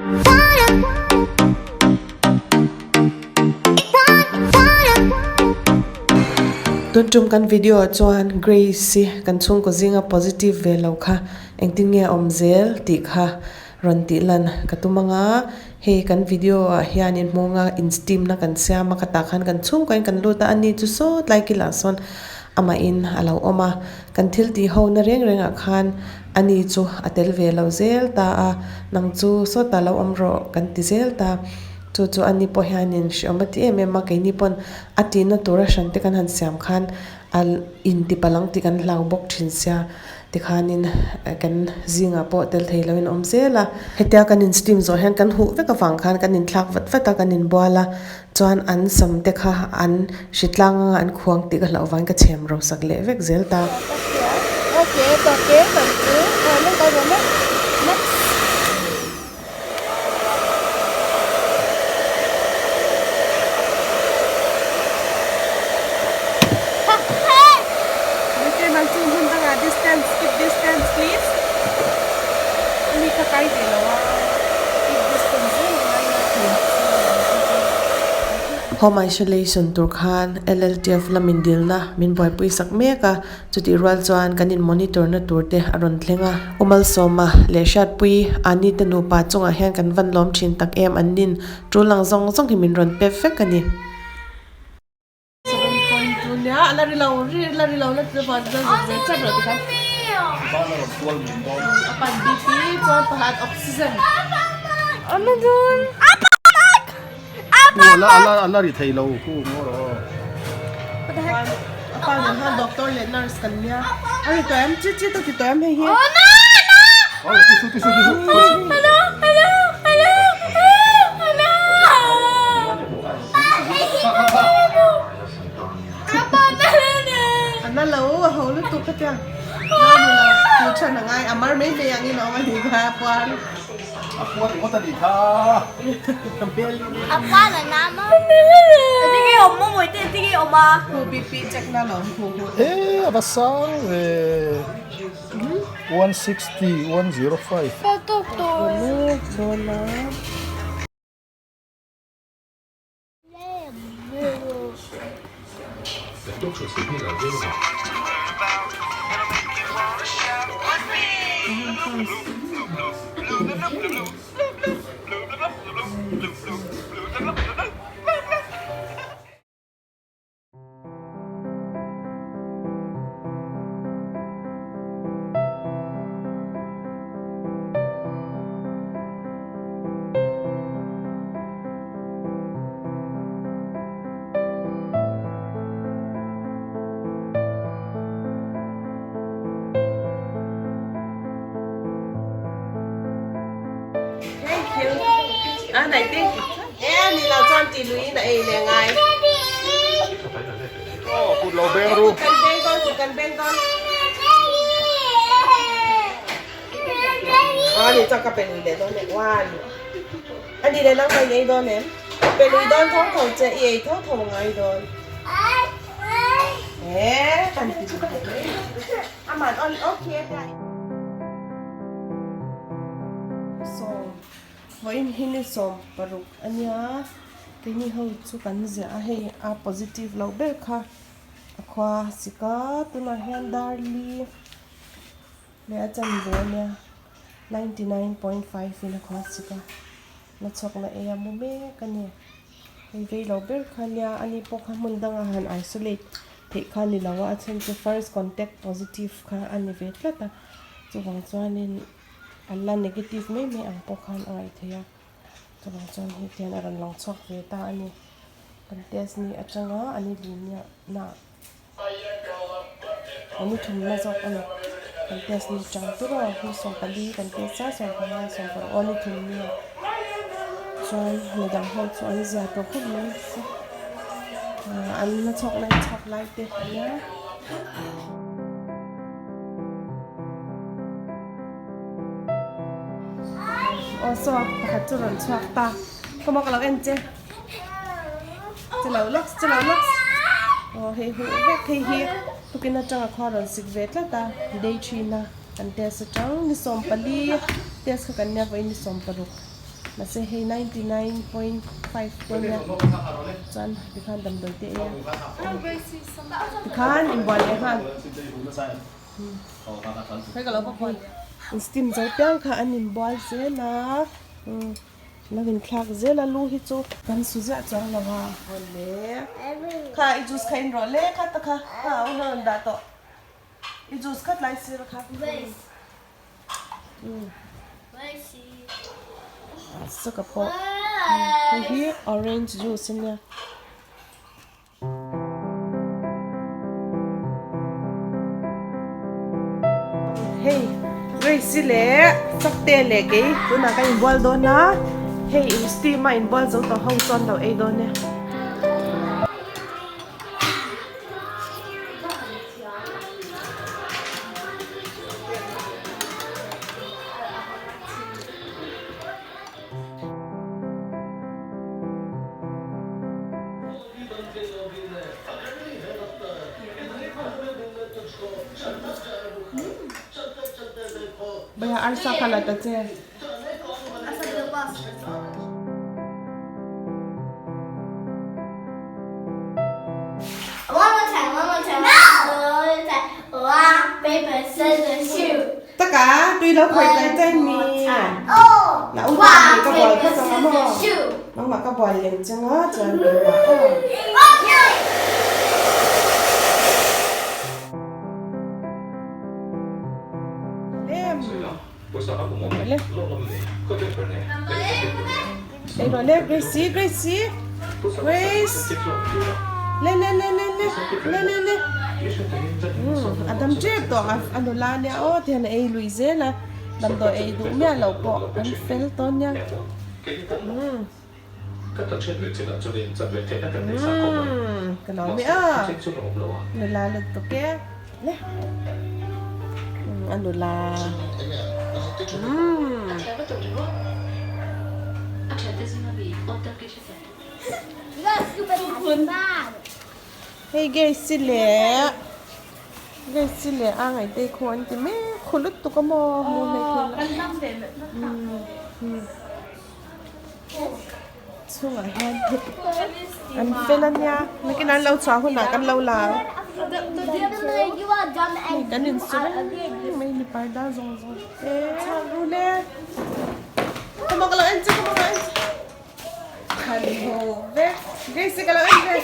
Tun tum kan video ah chuan Grace hi kan chhungkaw zinga positive ve lo kha engtin nge a awm zel tih kha rawn tih lan ka tum anga hei kan video ah hianin hmunga in steam na kan siam a khatah khan kan chhungkaw in kan lut a ani chu saw tlai kilah sawn amah in a lo awm a kan thil tih ho na reng reng ah khan ani chu a tel ve lo zel ta a nang chu sawtah lo awm rawh kan ti zel ta chu chu ani pawh hianin hreawm a ti em em a keini pawn a tihna tura hran te kan han siam khan a inti palang tih kan hlau bawk thin sia tikhanin kan zingah pawh tel thei loin a awm zel a. Hetia kan in steam zawh hian kan huh vek avang khan kan inthlak vat vat a kan inbual a chuan an sam te kha an hritlang anga an khuang tih ka hlauh vangin ka chhem ro sak leh vek zel ta. Home isolation tur khan LLTF lamin dilna min buaipui sak mek a. Chutih rual chuan kan in monitor na tur te a rawn thleng a, U Malsawma leh Hriatpui Ani te nupa chungah hian kan van lawm thin tak em an nin tul ang zawng zawng hi min rawn pep vek a ni. He a va sang ve 160 105 Vawiin hi ni 16 a nia keini ho chu kan ziah a hei a positive loh ber kha a khua a sik a tunah hian darli leh a chanve a nia 99.5 in a khua a sik a la chhuak na ei a mu mek a ni hei vei loh ber kha a nia ani pawh kha hmun danga han isolate theih kha a ni lo a a chhan chu first contact positive kha a ni ve tlat a chuvang chuanin. A la negative mai mai ang pawh khan a ngaih theih a, chuvang chuan hei hian a rawn lang chhuak ve ta a ni. Kan test ni atanga a ni lihna a ni thumna zawk a ni. Kan test ni chang tur aw ni 14 kan test a 15 16 aw ni thum nia chuan midang ho chu an zia tawh khawp mai an la chhuak lai chhuak lai te a nia. Aw saw pakhat chu rawn chhuak ta khawmaw ka lo en che che lo lawk che lo lawk aw hei huh vek hei hi tukin atanga khua rawn sik ve tlat a day three na kan test atang ni 14 test kha kan nia vawiin ni 16. Mahse hei 99.5 te nia chuan tikhan damdawi te ei a tikhan inbual leh nghal steam zo piang kha an inbual zel a lo inthlak zel a lu hi chu kan su ziah chuang lo a awle kha i juice kha in rawh le kha ta kha kha a hun a rawn dah tawh i juice kha tlai sir kha. Saka pawh hei hi orange juice a nia. Hei Grace-i leh Sakte leh kei tunah kan inbual dawn a, hei in steam a inbual zo tawh ho chuan lo ei dawn e. Bhaiya arsa kha la ta che. Taka tui lo khawih tlai tlai mi. Na u ta ni ka bual phawt ang a maw. Nangmah ka bual lem chang a chuan keimah aw. Lem. Le. Ei rawh le Gracie Gracie Grace le le le le le le le le a dam tep tawh a a nula nia aw ti hian a ei lui zel a damdawi ei duh miah loh pawh an fel tawh nia ka lo mi a nula lutuk e le a nula hei Grace leh Grace leh a ngaihte khu an ti mek khu lutuk a maw hmuh hleih theih loh. Chhungah hian an fel a nia nakin an lo chhuah hunah kan lo la ang hei kan insu reng mai ni parda zawng zawng te chhuak ru le khawmaw ka lo en che khawmaw ka lo en che han haw vek Grace ka lo en ve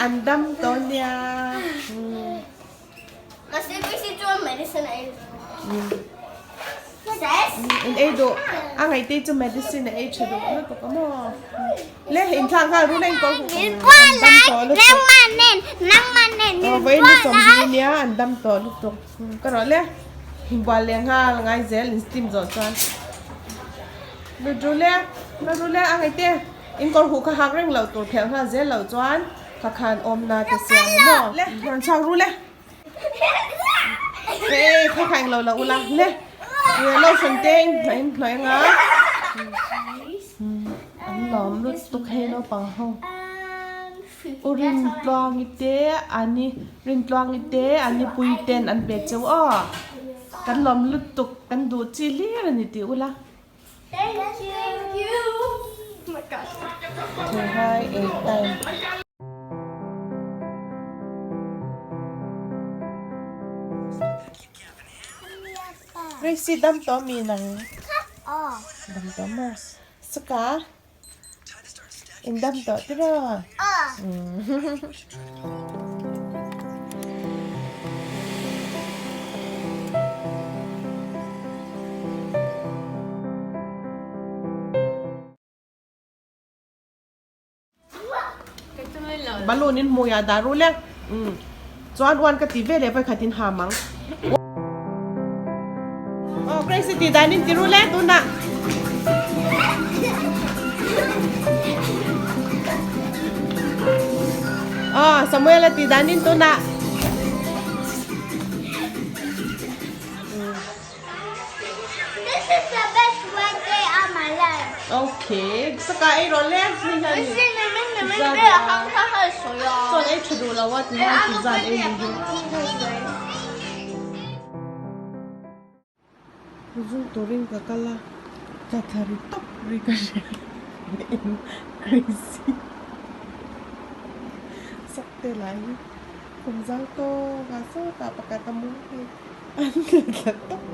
an dam tawh nia. In ei duh a ngaihte chu medicine a ei tha duh lutuk a maw le inthlak nghal run a inkawl an dam tawh lutuk aw vawiin ni sawmhnih nia an dam tawh lutuk ka rawh le inbual leh nghal ngai zel in steam zawh chuan lut ru le lut ru le a ngaihte inkawr huh kha hak reng loh tur phelh nghal zel loh chuan. Kha khan awmna te siam a maw? Le, rawn chhuak ru le. Hei, kha kha englo lo ula. Le, lotion te in hnawih in hnawih anga. An lawm lutuk hei naupang ho. U Rintluangi te ani Rintluangi te ani pui ten an pe cheu aw. Kan lawm lutuk kan duh chi hlir a ni tih ula. Thei ei time. Gracie dam tawh mi nang? Dam tawh maw? Saka in dam tawh tiraw? Balloon in hmui ah dah rul e chuan uan ka ti ve leh vawikhat in ham ang. Aw Grace tih dan in ti rul e tunah. Aw Samuel a tih dan in tunah. This is the best birthday of my life. Okay, saka ei rawh le. Chuan ei tha duh lo a ti hian ti zan ei ni hi. Zu turin ka kal a, tla thla ri tawp ri ka hria in crazy sak te lah hi kum zau tawk ah sawtah pakhat a mu hei an tla thla tawp.